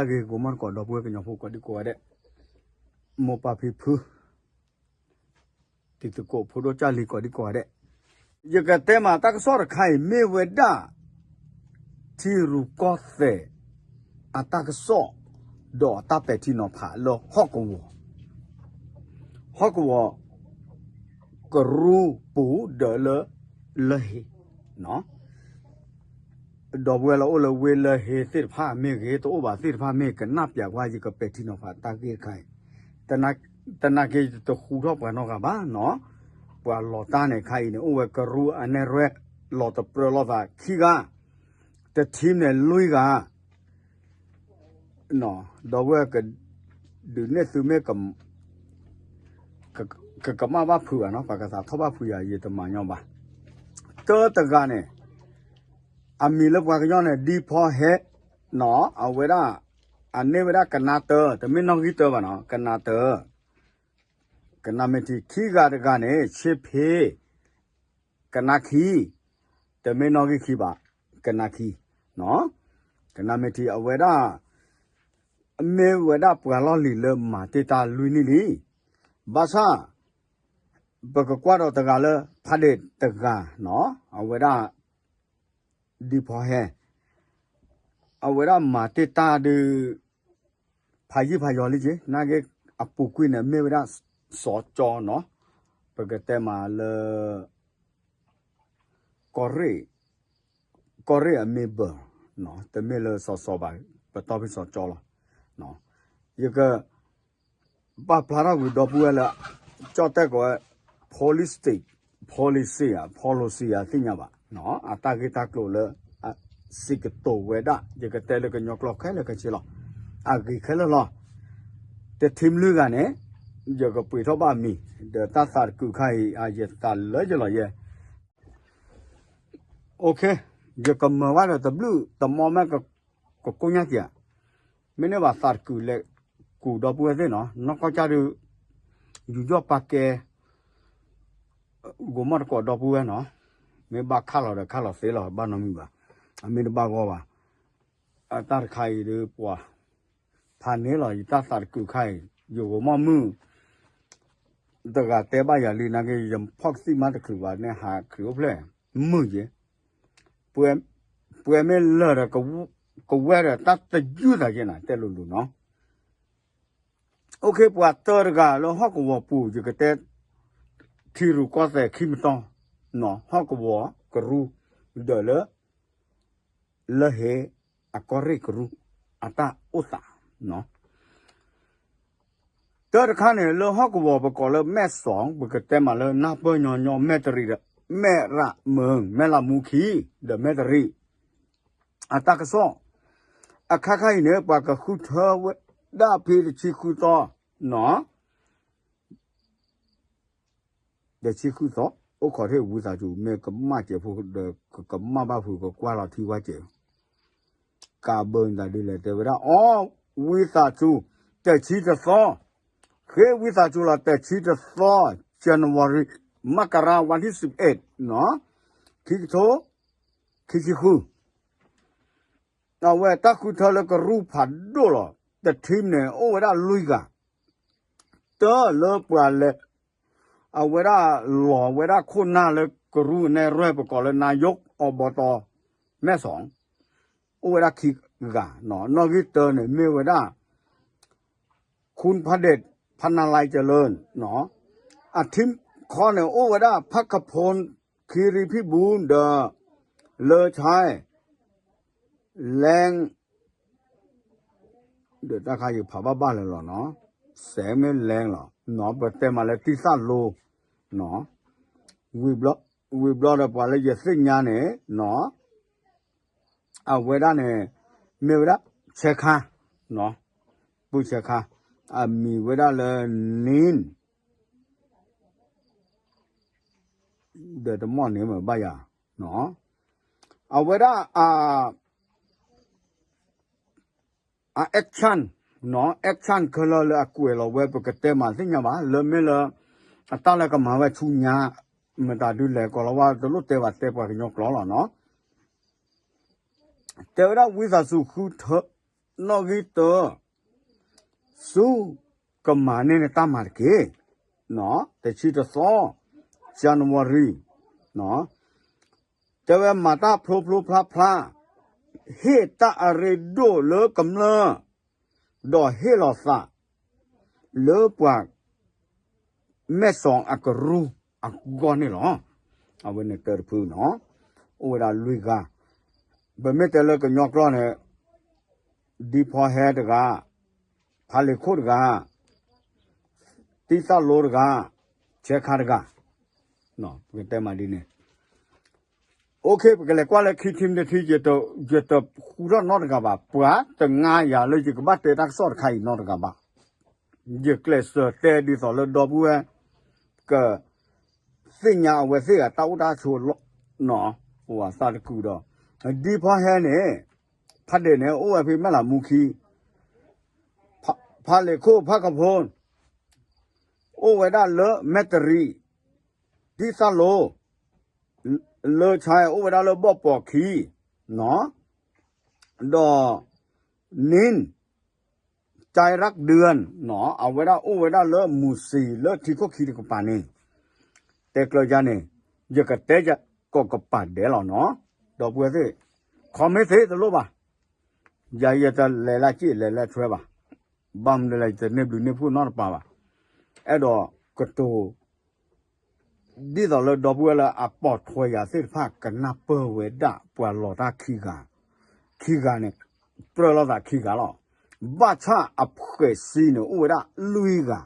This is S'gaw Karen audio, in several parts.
ဂ့ၤ ဂီၤမီၢ်တကိး ဒီပုၢ်ဝဲၢ်ကညီဖိကိးဒံကိးဂၤဒဲး, မိၢ်ပၢ်ဖံဖု တံၤသကိးဖိဒိၣ်ကၢ်လံၤကိးဒံကိးဂၤဒဲး, ယကတဲမးတၢ်ကစီၣ်တခါအံၤ မ့ၢ်ဝဲဒၣ် ထံရူၢ်ကီၢ်သဲး အတၢ်ကစီၣ် ဒီးအတၢ်ပဲာ်ထံနီၤဖးလၢဟီၣ်ကဝီၤ ဟီၣ်ကဝီၤ ကရူၢ်ပူၤဒီးလၢ လၢဟ့ ဒီပုၢ်ဝဲၢ်လၢအိၣ်လၢဝ့ၢ်လၢဟ့သ့ၣ်တဖၣ်မ့ၢ်ဂ့ၤ တအိၣ်ဘၣ်သ့ၣ်တဖၣ်မ့ၢ်ကနၣ်ပျးကွၢ် ယကပဲာ်ထံနီၤဖးတၢ်ဂ့ၢ်တခါအံၤ, တနာ်က့ယတဃူထီၣ်ပှၤနီတဂၤဘၣ်နီၤ, ပှၤလီၤတၢ်န့ၣ်ခါအံၤန့ၣ် အိၣ်ဝဲကရူၢ်အနဲၣ်ရွဲၣ် လီၤတပြၢလိာ်သးခံဂၤ, တထံၣ်န့ၣ်လွံၢ်ဂၤ ဒီပုၢ်ဝဲၢ်ကဒုးနဲၣ်သုမ့ၢ် ကကမၣ်ဘၣ်ဖုးဘၣ်နီၤ ပှၤကသးထီၣ်ဘၣ်ဖုးယၤ ယတမၤညီဘၣ်, တၢတဂၤန့ၣ် အမံၤလၢပှၤကညီန့ၣ် ဒံဖီဟဲနီၤ အဝဲဒၣ် အန့ၢ်ဝဲဒၣ်ကနါတၢ တမ့ၢ်နီၣ်ဂံၢ်တၢဘၣ်နီၤ ကနါတၢ ကနါမ့ၢ်ထံ ခံဂၤတဂၤန့ၣ် ဆ့ဖ့ ကနါခံ တမ့ၢ်နီၣ်ဂံၢ်ခံဘၣ် ကနါခံ ကနါမ့ၢ်ထံ အဝဲဒၣ် မ့ၢ်ဝဲဒၣ်ပှၤလီၢ်လံၤလၢမၤတ့ၢ်တၢ်လွံၢ်နံၣ်လံ, ဘၣ်ဆၣ် ပကကွၢ်ဒီးတဂၤလၢ ဖးဒ့ၣ်တဂၤနီၤ အဝဲဒၣ် ဒံဖီဟဲ အဝဲဒၣ်မၤတ့ၢ်တၢ်ဒုး ဖးယံာ်ဖးယီၤလံက့ နာ်က့ အပူၤကွံာ်န့ၣ် မ့ၢ်ဝဲဒၣ်စီၤကၠီနီၤ ပကတဲမးလၢ ကီၢ်ရ့ၣ် ကီၢ်ရ့ၣ်အမ့ၢ်ဘၢၣ် တမ့ၢ်လၢစီၤစီၤဘၣ် ပတီၢ်ဖုစီၤကၠီလီၤ, ယက ပာ်ဖျါထီၣ်ကွံာ်ဒီပုၢ်ဝဲၢ်လၢ ကၠီၣ်တဲၣ်ကိးဝဲ policy, policy ဧါ policy ဧါ သ့ၣ်ညါဘၣ်, အတၢ်ဂ့ၢ်တၢ်ကျိၤလၢ စံးကတိၤဝဲဒၣ် ယကတဲလၢကညီကျိာ်ခဲလၢာ်ခဲဆ့လီၤ, အဂ့ၤခဲလၢာ်လီၤ, တထံၣ်မနုၤဂၤန့ၣ် ယကပှ့ၤထီၣ်ဘၣ်မံၤ ဒီးတၢ်သးတကုးခါအံၤ အယသးလၢယလီၤယဲ ယကမၤဘၣ်ဒီးတဘျုးတမီၢ်မ့ၢ် ကကိညၢ်က့ၤ, မ့ၢ်န့ၢ်ဘၣ်သးတကုးလဲၤကူးဒီပုၢ်ဝဲၢ်သ့ၣ်နီၤ နီၢ်ကီၢ်ကၢ်ဒုး ယူးယီၣ်ပာ်ကဲ ဂီၤမီၢ်တကိးဒီပုၢ်ဝဲၢ်နီၤ, မ့ၢ်ဘၣ်ခးလီၤဒီးခးလီၤသ့လီၤ ဘၣ်နီတမံၤဘၣ်, အမ့ၢ်တဘၣ်ဂီၢ်ဘၣ်, အတၢ်တခါအံၤဒုးပှၤ ဖးန့ၣ်လီၤ ယတၢ်သးတကုးခါအံၤ ယဂီၤမီၢ်မုၢ် တဂၤတဲဘၣ်ယၤလံ နာ်က့ ယဖီၣ်ကသံၣ်မးတချုးဘၣ်န့ၣ် ဟးခရံာ်အိၣ်ဖျဲၣ် မုာ်ယဲ ပှဲၤမ့ၢ်လၢာ်ဒီး ကဝဲၢ်ဒီးတၢ်တယုၢ်သးယဲနၤ တဲလိၤလိၤနီၤ, အိၣ်ခ့ ပှၤတၢတဂၤလၢဟီၣ်ကဝီၤပူၤ ယကတဲ ထံရူၢ်ကီၢ်သဲးခံမတီၢ်နီၤ ဟီၣ်ကဝီၤကရူၢ် ဒီးလၢ လၢဟ့ အကီၢ်ရ့ၣ်ကရူၢ် အတၢ်အိၣ်သးနီၤ တၢတခါန့ၣ် လၢဟီၣ်ကဝီၤပကိးလၢမဲၢ်စီၤ ပကတဲမးလၢနၢ်ပၢၢ်ညီညီ မဲၢ်တရံးဒီး မဲၢ်ရၣ်မုၢ် မဲၢ်လးမူခံ ဒီးမဲၢ်တရံး အတၢ်ကစီၣ် အခါခါအံၤန့ၣ် ပှၤကဃုထၢဝဲဒၣ်ဖဲတဆံဃုသီနီၤ တဆံဃုသီ အိၣ်ခိးထီၣ်ဝံသးစူၤ မ့ၢ်ကမၣ်စဲးဖိဒီး ကကမၣ်ဘၣ်ဖုး ကကွၢ်လီၤထံဝဲစဲး ကးဘၢနသးဒ်လဲၣ် တဲဝဲဒၣ်အီၤ ဝံသးစူၤ တဆံတသီ ဃ့ဝံသးစူၤလီၤ တဆံတသီ January မကရၤ วันที่สิบเอ็ดနီၤ ခံကထိ ခံဆံဃု အဝဲတၢ်ဃုထၢလၢကရူၢ်ဖးဒိၣ်လီၤ တထံၣ်န့ၣ် အိၣ်ဝဲဒၣ်လွံၢ်ဂၤ တၢလၢပှၤလဲၤ အဝဲဒၣ်လီၤဝဲဒၣ်ခိၣ်နၢ်လၢကရူၢ်နဲၣ်ရွဲၣ် ပကိးလၢ นายกอบต မဲၢ်စီၤ အိၣ်ဝဲဒၣ်ခံဂၤနီၤ နီၣ်ဂံၢ်တၢန့ၣ် မ့ၢ်ဝဲဒၣ် คุณพระเดช พรรณาลัยเจริญနီၤ အထံၣ်ခီန့ၣ် အိၣ်ဝဲဒၣ် พระขพล คีรีพิบูล ဒီး เลิศชัย แรง ဒီးတၢ်ခါယဖးဘၣ်ဘၣ်လၢၤလီၤနီၤ စဲးမ့ၢ်လဲလီၤနီၤ ပတဲမးလၢတံၢ်သၣ်လိနီၤ ဝံၤဘျီဒီးပှၤလၢယသ့ၣ်ညါန့ၣ်နီၤ အဝဲဒၣ်န့ၣ် မ့ၢ်ဝဲဒၣ် ဆဲခါ ပုၢ်ဆဲခါ အမံၤဝဲဒၣ်လၢ နင်း ဒီးတမီၢ်န့ၣ်မ့ၢ်ဘၣ်ယၤ အဝဲဒၣ် အ action နီၤ action ခဲလၢာ်လၢအကွဲးလီၤဝဲ ပကတဲမးသ့ၣ်ညါဘၣ် လၢမ့ၢ်လၢ အတၢ်လၢကမၤဝဲဆူညါ မတၤဒုလဲၣ် ကိးလီၤဝဲတလိၣ်တဲဘၣ် တဲပှၤကညီကျိာ်လီၤနီၤ တဲဝဲဒၣ်ဝံသးစူၤဃုထၢ နီၣ်ဂံၢ်တၢ, ဆူကမၤန့ၢ်နတၢ်မၤတက့ၢ်. တဆံတသီ, January, တဲဝဲမၤတၢ်ဖျိဖျိဖျါဖျါ, ဟ့ၣ်တၢ်အရ့ဒိၣ်လၢကမျၢၢ်, ဒီးဟ့ၣ်လီၤသး လၢပှၤ မဲၢ်စီၤအကရူၢ်အဂီၢ်န့ၣ်လီၤ. အဝဲန့ၣ်တၢတဖုနီၤ, အိၣ်ဝဲဒၣ်လွံၢ်ဂၤ, ပမ့ၢ်တဲလၢကညီကျိာ်န့ၣ် ဒံဖီဟဲတဂၤ, ဖးလ့ၤခိၣ်တဂၤ, တံၢ်သၣ်လိတဂၤ, ဆဲခါတဂၤ, ပကတဲမးဒ်န့ၣ် OK, ပကလဲၤကွၢ်လၢခံထံမ့ၢ်တထံ, ယတဃူထီၣ်နီတဂၤဘၣ်, ပှၤတငါယၤလၢယကဘၣ်တဲတၢ်ကစီၣ်တခါအံၤနီတဂၤဘၣ်. ယကျဲးစၢးတဲဒ်သိးလၢဒီပုၢ်ဝဲၢ် ကသ့ၣ်ညါအဝဲသ့ၣ်အတၢ်အိၣ်တၢ်ဆိးလီၤ, ပှၤသးတကုာ်ဒီး ဒံဖီဟဲန့ၣ် ဖးဒဲးန့ၣ် အိၣ်ဝဲဖဲမဲၢ်လးမူခံ, ဖးလ့ၤခိၣ်ဖးကဖိ အိၣ်ဝဲဒၣ်လၢမဲၢ်တရံး, တံၢ်သၣ်လိ လၢဆါ အိၣ်ဝဲဒၣ်လၢဘီၣ်ပီၣ်ခံ, ဒီး နင်း ကၠဲးရၣ်ဒၢၣ် အဝဲဒၣ်အိၣ်ဝဲဒၣ်လၢမူၤစံၤလၢထံခိၣ်ခံတကပၤန့ၣ်, တဲကျၢၤယါန့ၣ်, ယကတဲယကိးကပၤဒဲးလီၤနီၤ, ဒီပုၢ်ဝဲၢ်သ့ၣ်, ခီမ့ၢ်သ့တလိၣ်ဘၣ်, ယၤယတလဲၤလၢက့ၣ်လဲၤလၢထွဲဘၣ်, ဘၣ်မနုၤလဲၣ် ယတန့ၢ်ဘျုးန့ၢ်ဖှိၣ်နီတပၤဘၣ်, အဲၣ်ဒိးကတိၤ ဒ်သိးလၢဒီပုၢ်ဝဲၢ်လၢအပိာ်ထွဲယၤသ့ၣ်တဖၣ်ကနၢ်ပၢၢ်ဝဲဒၣ်ပှၤလီၤတၢ်ခံဂၤ, ခံဂၤန့ၣ်, ပြၢလိာ်သးခံဂၤလီၤ. ဘၣ်ဆၣ်အဖှဲးစံန့ၣ် အိၣ်ဝဲဒၣ်လွံၢ်ဂၤ,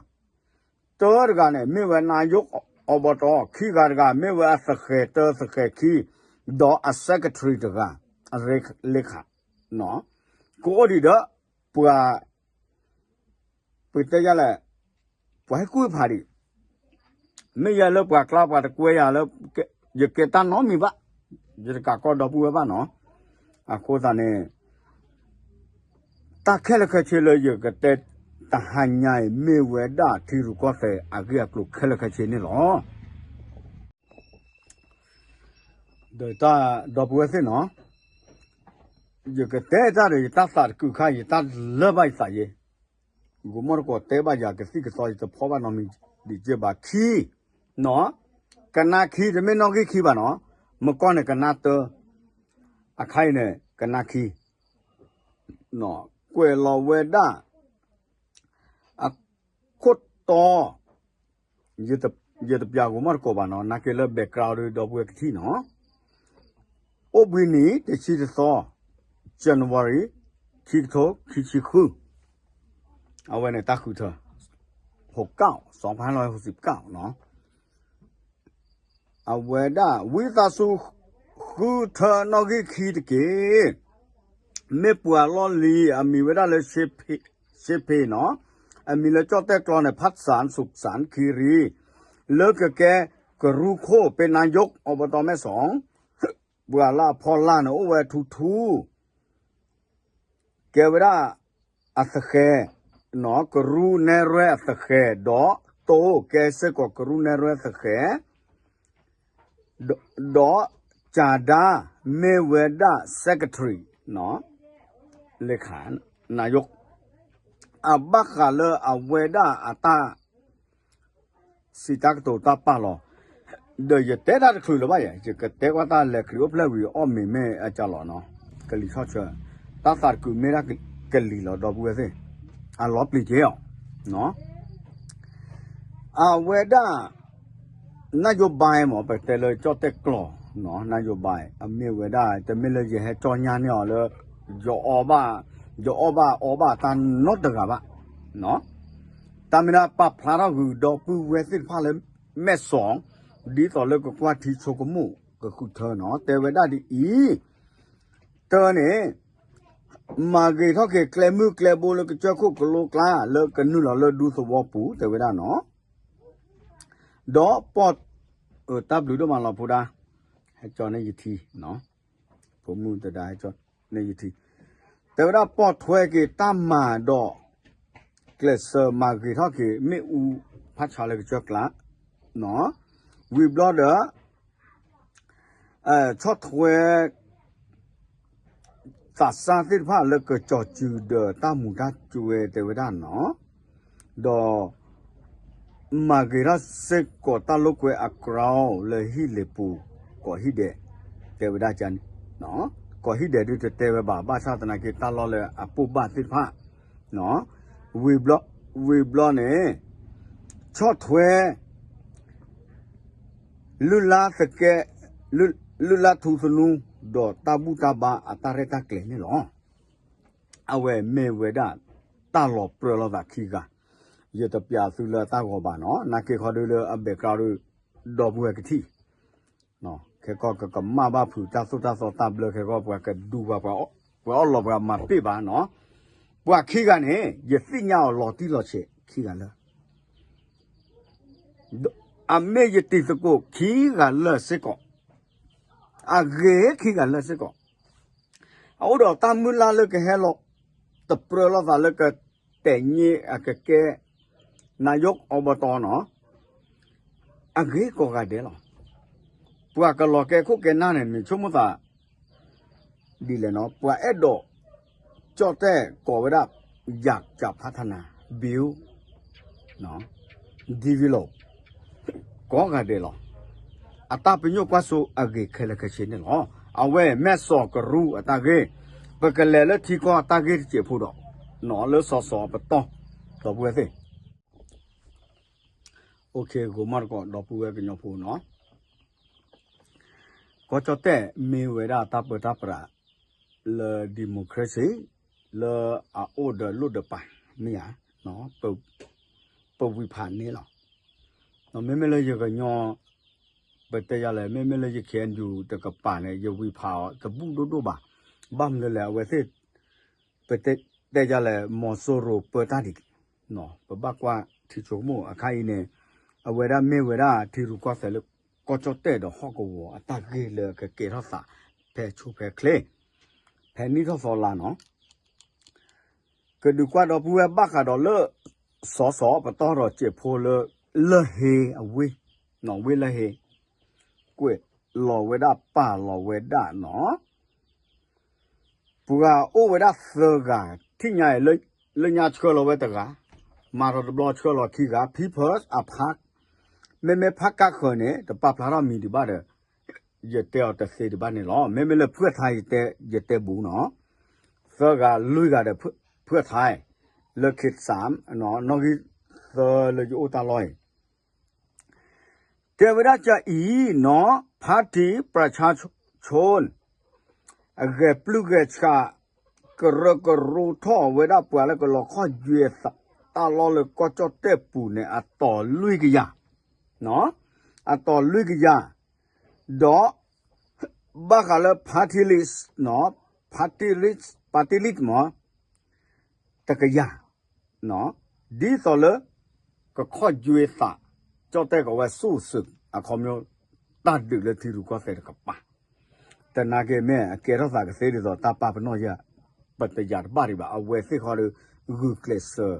တၢတဂၤန့ၣ် မ့ၢ်ဝဲနါယိၣ်အီဘီတီ, ခံဂၤတဂၤ မ့ၢ်ဝဲအသဃဲၤတၢသဃဲၤခံ, ဒီးအ secretary တဂၤ, အရ့လ့ခး, ကအိၣ်ဒံးဒီး ပှၤ ပတဲယၤလဲၣ်, ပှၤဟဲကွံာ်ဖးဒံး, မ့ၢ်ယဲလၢပှၤကျါပှၤတကွဲယၤလၢ ယကဲတၢ်နီတမံၤဘၣ်, ယတကးကီဒီပုၢ်ဝဲၢ်ဘၣ်နီၤ, အဃိသတးန့ၣ် တၢ်ခဲလၢာ်ခဲဆ့လၢယကတဲတဟါညါအံၤ မ့ၢ်ဝဲဒၣ်ထံရူၢ်ကီၢ်သဲးအဂ့ၢ်အကျိၤခဲလၢာ်ခဲဆ့န့ၣ်လီၤ. ဒီးတၢ်ဒီပုၢ်ဝဲၢ်သ့ၣ်နီၤ, ယကတဲတၢ်ဒီးယတၢ်သးတကုာ်ခါ ယတၢ်လၢဘၣ်ယသးယဲ, ဂိၤမီၢ်တကိးတဲဘၣ်ယၤကသံၣ်ကသီ ယတဖီဘၣ်နီတမံၤဒံးက့ဘၣ်ခံ, ကနါခံ တမ့ၢ်နီၣ်ဂံၢ်ခံဘၣ်နီၤ, မကီၢ်န့ၣ်ကနါတၢ, အခါအံၤန့ၣ် ကနါခံ, ကွဲးလီၤဝဲဒၣ် အခိၣ်တီ, ယတပျးဂိၤမီၢ်တကိးဘၣ်နီၤ, နာ်က့လၢ background ဒီး ဒီပုၢ်ဝဲၢ်ကထံၣ်နီၤ, အိၣ်ဘှံးနံၤ တဆံတသီ January ခံကထိခံဆံဃု, အဝဲန့ၣ်တၢ်ဃုထၢ ဟိးကၣ် စီၤဖါလီၤဟိးစံးကၣ်နီၤ, အဝဲဒၣ် ဝံသးစူၤ ဃုထၢနီၣ်ဂံၢ်ခံတက့ၢ်. မ့ၢ်ပှၤလီၢ်လံၤ အမံၤဝဲဒၣ်လၢ ရှ့ဖ့နီၤ, အမံၤလၢကၠီၣ်တဲၣ်ကျီန့ၣ် ဖးစၣ် စူၣ်စၣ် ခ့ရံ, လၢကကဲကရူၢ်ခိၣ် ပ့ၤနါယိး အီဘတီမဲၢ်စီၤ, ပှၤလၢအဖီလာ်န့ၣ် အိၣ်ဝဲထူထူ ကဲဝဲဒၣ်အသဃဲၤ, ကရူၢ်နဲၣ်ရွဲၣ်အသဃဲၤ, ဒီးတိၢ်ကဲစ့ၢ်ကီးကရူၢ်နဲၣ်ရွဲၣ်သဃဲၤ, ဒီးကၠၤဒါ မ့ၢ်ဝဲဒၣ် secretary လ့ခး နါယိး, အဘၣ်ဃးလၢအဝဲဒၣ်အတၢ် စံးတၢ်ကတိၤတၢ်ပာ်လီၤ, ဒီးယတဲတၢ်တချုးလၢၤဘၣ်ယဲ, ယကတဲကွၢ်တၢ်လဲၤခရံာ်အိၣ်ဖျဲၣ်ဝံၤအီၣ်မ့ၤမ့ၢ်အကၢ်လီၤနီၤ, ကလံၤဆီၣ်ဆၢ, တၢ်သးတကုာ်မ့ၢ်ဒၣ်ကလံၤလီၤ ဒီပုၢ်ဝဲၢ်သ့ၣ်, အလီၤပျံၤက့ၤအီၤ, အဝဲဒၣ် နၢ်ယိဘါမ့ၢ် ပတဲလၢကၠီၣ်တဲၣ်ကျီနီၤ, နၢ်ယိဘါ အမ့ၢ်ဝဲဒၣ် တမ့ၢ်လၢယဟဲကၠီညါန့ၢ်အီၤလၢ ယအီၣ်ဘၣ်, ယအီၣ်ဘၣ်အီဘၣ်တၢ်နီတဂၤဘၣ်, တၢ်မ့ၢ်ဒၣ်ပာ်ဖျါထီၣ်ဂုာ်ဒီပုၢ်ဝဲၢ်သ့ၣ်တဖၣ်လၢမဲၢ်စီၤ, ဒ်သိးလၢကကွၢ်ထံဆိကမိၣ်ကဃုထၢနီၤ, တဲဝဲဒၣ်ဒ်အံၤ, တၢန့ၣ် မၤဂ့ၤထီၣ်က့ၤကျဲမုၢ်ကျဲဘိလၢကစၢၢ်ခိၣ်ကလိကျါ လၢကနုာ်လီၤလၢဒူသဝီပူၤ တဲဝဲဒၣ်နီၤ, ဒီးပီၢ်, တၢ်ဘျုးဒိၣ်မးလီၤဖိဒါ, ဟဲကၠီန့ၢ်ယထံ, ဖိမုၣ်တဒါဟဲကၠီန့ၢ်ယထံ, တဲဝဲဒၣ်ပိာ်ထွဲက့ၤတၢ်မၤဒီး ကျဲးစၢးမၤဂ့ၤထီၣ်က့ၤ မ့ၣ်အူဖးဆါလၢကစၢၢ်ကျါ, ဝံၤဘျီဒီး ဆီၣ်ထွဲ သးစၢ်သ့ၣ်တဖၣ်လၢကကၠီၤစုၤဒီးတၢ်မူၤတၢ်စူၤဝဲတဲဝဲဒၣ်နီၤ, ဒီး မၤဂ့ၤထီၣ်စ့ၢ်ကီးတၢ်လိာ်ကွဲအကြၢးလၢဟံၣ်လ့ၤပူၤ ကိးဟံၣ်ဒဲး တဲဝဲဒၣ်န့ၣ်, ကိးဟံၣ်ဒဲးဒုးတတဲဝဲဘၣ် ဘၣ်ဆၣ်သနာ်က့တၢ်လီၢ်လၢအပိၢ်ဘၣ်သ့ၣ်တဖၣ် ဝံၤဘျီ ဝံၤဘျီန့ၣ် ဆီၣ်ထွဲ လုၢ်လါသကဲ လုၢ်လါထူသနူ ဒီးတၢ်ဘူၣ်တၢ်ဘါအတၢ်ရဲၣ်တၢ်ကျဲၤန့ၣ်လီၤ. အဝဲမ့ၢ်ဝဲဒၣ် တၢ်လီၤပြၢလိာ်သးခံဂၤ, ယတပျးသုလၢတၢ်ဂီၤဘၣ်နီၤ, နာ်က့ခီဒုလၢအဘဲးကြၢးဒု ဒီပုၢ်ဝဲၢ်ကထံၣ် ခဲကီၢ်ကကမၣ်ဘၣ်ဖုးတၢ်သိၣ်တၢ်သီတၢ်ဘျၢ ခဲကီၢ်ပှၤကဒူပှၤ ပှၤအီၣ်လီၤပှၤမၤပ့ၢ်ဘၣ်နီၤ, ပှၤခံဂၤန့ၣ် ယသ့ၣ်ညါအီၤလီၤတံၢ်လီၤဆဲးခံဂၤလၢ အမ့ၢ်ယတံၤသကိးခံဂၤလၢာ်စ့ၢ်ကီး, အဂ့ၤခံဂၤလၢာ်စ့ၢ်ကီး, အအိၣ်ဒီးတၢ်မုၢ်လၢ်လၢကဟဲလီၤ တပြၢလိာ်သးလၢကတဲာ်ညါအကကဲ နါယိၣ်အီဘတီနီၤ, အဂ့ၤကိးဂၤဒဲးလီၤ. ပှၤကလီၤကဲခိၣ်ကဲနၢ်န့ၣ် မ့ၢ်ဆိကမိၣ်သး ဒ်လဲၣ်နီၤ, ပှၤအဲၣ်ဒိး ကၠီၣ်တဲၣ်ကိးဝဲဒၣ် อยากจะพัฒนา build develop ကိးဂၤဒဲးလီၤ. အတၢ်ပညိၣ်ကွၢ်စိအဂ့ၤခဲလၢာ်ခဲဆ့န့ၣ်လီၤ. အဝဲမဲာ်စီၤကရူအတၢ်ဂ့ၢ်, ပကလဲၤလၢထံကီၢ်အတၢ်ဂ့ၢ်တစဲးဖိဒီး လၢစီၤစီၤပတီၢ် ဒီပုၢ်ဝဲၢ်သ့ၣ် ဂိၤမီၢ်တကိး ဒီပုၢ်ဝဲၢ်ကညီဖိနီၤ, ကီၢ်ကၠီၣ်တဲၣ်မ့ၢ်ဝဲဒၣ်တၢ်ပၢတၢ်ပြး လၢ democracy လၢအအိၣ်ဒီးလိၣ်ဒီးပာ် မ့ၢ်ဧါ, ပဝံၤဖးန့ၣ်လီၤ. မ့မ့ၢ်လၢယကညီ ပတဲယၤလဲၣ်, မ့မ့ၢ်လၢယ ခ့ၣ်အဲၣ်ယူၣ် တကပၤန့ၣ် ယဝံၤဖးအီၤတဘူၣ်ဒိၣ်ဒိၣ်ဘၣ်. ဘၣ်မနုၤလဲၣ် အဝဲသ့ၣ် ပတဲယၤလဲၣ် မီၤစိရိၤပၢတၢ်ဒံး, ပဘၣ်ကွၢ်ထံဆိကမိၣ်အခါအံၤန့ၣ်, အဝဲဒၣ်မ့ၢ်ဝဲဒၣ်ထံရူၢ်ကီၢ်သဲးလၢ ကီၢ်ကၠီၣ်တဲၣ်ဒီးဟီၣ်ကဝီၤအတၢ်ဂ့ၢ်လၢကကဲထီၣ်သး ဖဲဆူၣ်ဖဲချ့ ဖဲနံၣ်ထီၣ်သီလါနီၤ, ကဒုးကွၢ်ဒီပုၢ်ဝဲၢ်ဘၣ်ဃးဒီးလၢ စီၤစီၤပတီၢ်ဒီးစဲးဖိလၢ လၢၢ်ဟ့အဝ့ၢ်, ဝ့ၢ်လၢၢ်ဟ့, ကွဲးလီၤဝဲဒၣ်ပာ်လီၤဝဲဒၣ်နီၤ ပှၤအိၣ်ဝဲဒၣ်သၢဂၤ, ထံၣ်ညါအံၤ လၢညါဆှၢလီၤဝဲတဂၤ, မၤထီၣ်တဘျီဆှၢလီၤခံဂၤ, People's Party, မ့မ့ၢ်ဖးကၣ်ဃၢၤန့ၣ် တပာ်ဖျါထီၣ်မံၤဒံးဘၣ်ဒီး ယတဲအီၤတသ့ဒံးဘၣ်န့ၣ်လီၤ. မ့မ့ၢ်လၢဖုၣ်ထါ ယတဲဘူးနီၤ, သၢဂၤလွံၢ်ဂၤဒီးဖုၣ်ထါ လၢ ခ့ၣ်စၣ် နီၣ်ဂံၢ်သၢလၢယအိၣ်တၢ်လီၢ်အံၤ တဲဝဲဒၣ်ကအံၤနီၤ, ဖါတံၣ်ပြၢ်ဆါဆိၣ် အဂဲၤပျုၢ်ဂဲၤဆှး ကရၢကရိထီၣ်ဝဲဒၣ်ပှၤလၢကလီၤခီၣ်ယွဲသးတၢ်လီၢ်လၢကီၢ်ကၠီၣ်တဲၣ်ပူၤန့ၣ် အတီၤလွံၢ်ကယၤ, အတီၤလွံၢ်ကယၤ, ဒီး ဘၣ်ဃးလၢ party list, party list, party list မ့ၢ် တကယၤ ဒ်သိးလၢ ကခီၣ်ယွဲသး ကၠီၣ်တဲၣ်ကီးဝဲဆူၣ်စုး အခီပညီ တၢ်ဒုးလၢထံရူၢ်ကီၢ်သဲးတကပၤ, တနာ်က့မ့ၢ်အကဲထီၣ်သးကသ့ဒ်သိးတၢ်ပာ်ပနီၣ်ယၤ ပတယၤတဘၣ်ဒံးဘၣ် အဝဲသ့ၣ်ဃီဒီး ဂုာ်ကျဲးစၢး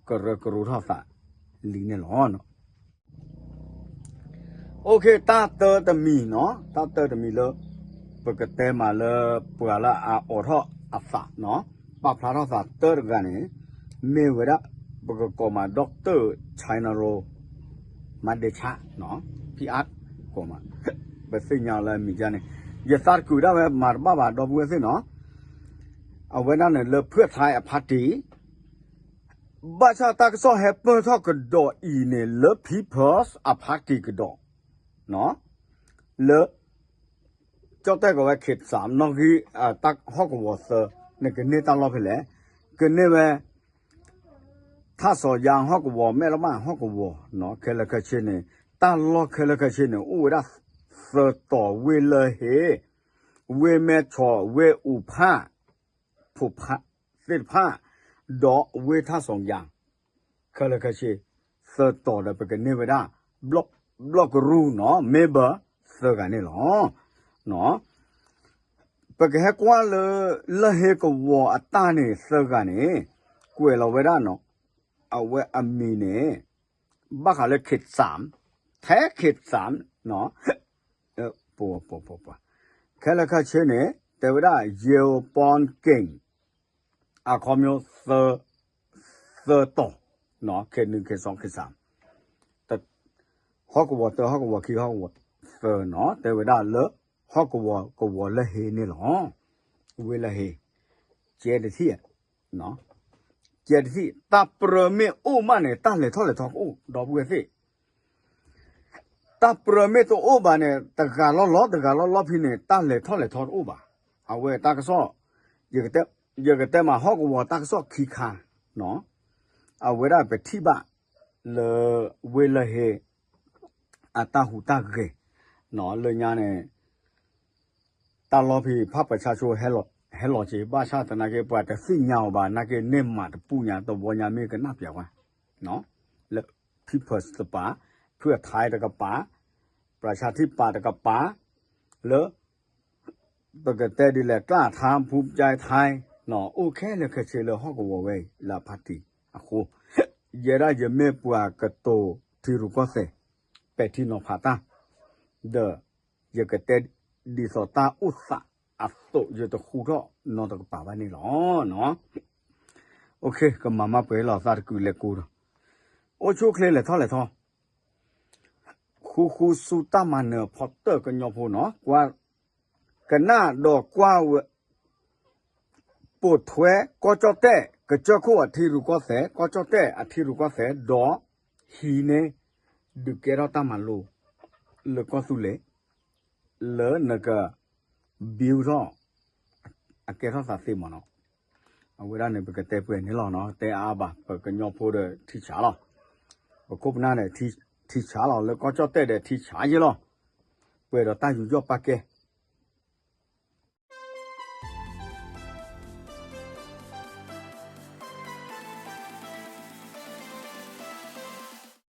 ကရၢကရိထီၣ်သးလံန့ၣ်လီၤ. တၢ်တၢတမံၤနီၤ, တၢ်တၢတမံၤလၢ ပကတဲမးလၢပှၤလၢအအိးထီၣ်အသးနီၤ, ပာ်ဖျါထီၣ်သးတၢတဂၤန့ၣ် မ့ၢ်ဝဲဒၣ် ပကကိးမး ဒီကတၢၣ် ခၠဲးနရိၣ် မၤဒဲးဆး ဖံအါ ကိးမး ပသ့ၣ်ညါလၢအမံၤဒ်န့ၣ် ယသးတကုာ်ဒၣ်ဝဲမၤတဘၣ်ဘၣ် ဒီပုၢ်ဝဲၢ်သ့ၣ်နီၤ, အဝဲဒၣ်န့ၣ်လၢဖုၣ်ထါအ party ဘၣ်ဆၣ်တၢ်ကစီၣ်ဟဲပၢၢ်ထီၣ်ကဒီးအံၤန့ၣ် လၢ People's Party ကဒီး, လၢ ကၠီၣ်တဲၣ်ကီးဝဲ ခ့ၣ်စၣ် နီၣ်ဂံၢ် တၢ်ဟီၣ်ကဝီၤသၢ န့ၣ်ကန့ၢ်တၢ်လီၢ်ဖဲလဲၣ်, ကန့ၢ်ဝဲ ထၣ်စီၤယါဟီၣ်ကဝီၤ မဲၣ်လမၣ်ဟီၣ်ကဝီၤ ခဲလၢာ်ခဲဆ့န့ၣ် တၢ်လီၢ်ခဲလၢာ်ခဲဆ့န့ၣ် အိၣ်ဝဲဒၣ်သၢတီၤ ဝ့ၢ်လၢၢ်ဟ့ ဝ့ၢ်မဲၢ်ဆီး ဝ့ၢ်အူးဖၣ် ဖိးဖးသ့ၣ်တဖၣ် ဒီးဝ့ၢ်ထၣ်စီၤယါ ခဲလၢာ်ခဲဆ့ သၢတီၤဒီးပကန့ၢ်ဝဲဒၣ် ဘျီၣ်ကရူၢ်နီၤ member သၢဂၤန့ၣ်လီၤ. ပကဟဲကွၢ်လၢ လၢၢ်ဟ့ကဝီၤအတၢ်န့ၣ် သၢဂၤန့ၣ် ကွဲးလီၤဝဲဒၣ်နီၤ အဝဲအမံၤန့ၣ် ဘၣ်ဃးလၢ ခ့ၣ်စၣ် ထဲခ့ၣ်စၣ် ပ ခဲလၢာ်ခဲဆ့န့ၣ် တဲဝဲဒၣ် ယဲၢ်ပီၣ်က့ၣ် အခီပညီ သၢတီၤ, ခဲနွံ ခဲစီ ခဲစး, ဟီၣ်ကဝီၤတၢ ဟီၣ်ကဝီၤခံ ဟီၣ်ကဝီၤသၢနီၤ, တဲဝဲဒၣ်လၢ ဟီၣ်ကဝီၤ ကဝီၤလၢဟ့န့ၣ်လီၤ. ဝ့ၢ်လၢဟ့, ကဲတထံၣ်, ကဲတထံၣ် တၢ်ပြၢမ့ၢ်အိၣ်မးန့ၣ် တၢ်လဲၤထီၣ်လဲၤထီကအိၣ် ဒီပုၢ်ဝဲၢ်သ့ၣ် တၢ်ပြၢမ့ၢ်တအိၣ်ဘၣ်န့ၣ် တဂၤလီၤလီၤ တဂၤလီၤလီၤဖဲန့ၣ် တၢ်လဲၤထီၣ်လဲၤထီတအိၣ်ဘၣ်. အဝဲတၢ်ကစီၣ်, ယကတဲမး ဟီၣ်ကဝီၤတၢ်ကစီၣ်ခံခါ, အဝဲဒၣ်ပထံၣ်ဘၣ်လၢ ဝ့ၢ်လၢဟ့ အတၢ်ဟူးတၢ်ဂဲၤ, လၢညါန့ၣ် တၢ်လီၢ်ဖဲ ဖၣ်ပၢၤဆါဆိ ဟဲလီၤက့ၤ ဘၣ်ဆၣ်သနာ်က့ ပှၤတသ့ၣ်ညါအီၤဘၣ် နာ်က့ န့ၢ်မးတပူၤညါ တဝီညါမ့ၢ်ကနၣ်ပျးဝဲ, လၢ People's တကပၤ, ဖုအထဲတကပၤ, ပြၢၡါထံပၣ်တကပၤ, လၢ ပကတဲဒ်လဲၣ် ကျၢၢ်ထါ ဖူကၠဲထဲ, အိၣ်ခဲလၢာ်ခဲဆ့လၢဟီၣ်ကဝီၤဝဲအံၤ လၢအဖါတံၢ်အဃိ, ယဲဒၣ်ယမ့ၢ်ပှၤကတိၤထံရူၢ်ကီၢ်သဲး ပဲာ်ထံနီၤဖးတၢ်, ဒီး ယကတဲဒ်သိးတၢ်အိၣ်သးအသိး ယတဃူထီၣ်နီတကပၤဘၣ်န့ၣ်လီၤ. ကမၤမၤပှဲၤလီၤသးတကုာ်လဲၤကိးဒီး အိၣ်ဆူၣ်အိၣ်ချ့လဲၤထီၣ်လဲၤထီ ဃူဃူဆူတၢ်မၤနၢၤဖီတၢၣ်ကညီဖိနီၤ, ကွၢ် ကနၣ်ဒီးကွၢ်ဝဲ ပိာ်ထွဲကီၢ်ကၠီၣ်တဲၣ် ကစၢၢ်ခိၣ်အထံရူၢ်ကီၢ်သဲး ကီၢ်ကၠီၣ်တဲၣ်အထံရူၢ်ကီၢ်သဲး ဒီးဟံးန့ၢ် ဒုးကဲထီၣ်တၢ်မၤလိ လၢကီၢ်သူလ့ၤ လၢနက build ထီၣ် အကဲထီၣ်သးသ့မးနီၤ. အဝဲဒၣ်န့ၣ် ပကတဲပှဲၤန့ၣ်လီၤနီၤ, တဲအါအါဘၣ် ပကညီဖိဒီးထံဆးလီၤ, ပခိၣ်ပနၢ်န့ၣ် ထံဆးလီၤ, လၢကီၢ်ကၠီၣ်တဲၣ်ဒီးထံဆးယဲလီၤ, ပှဲၤဒီးတၢ်ယူးယီၣ်ပာ်ကဲ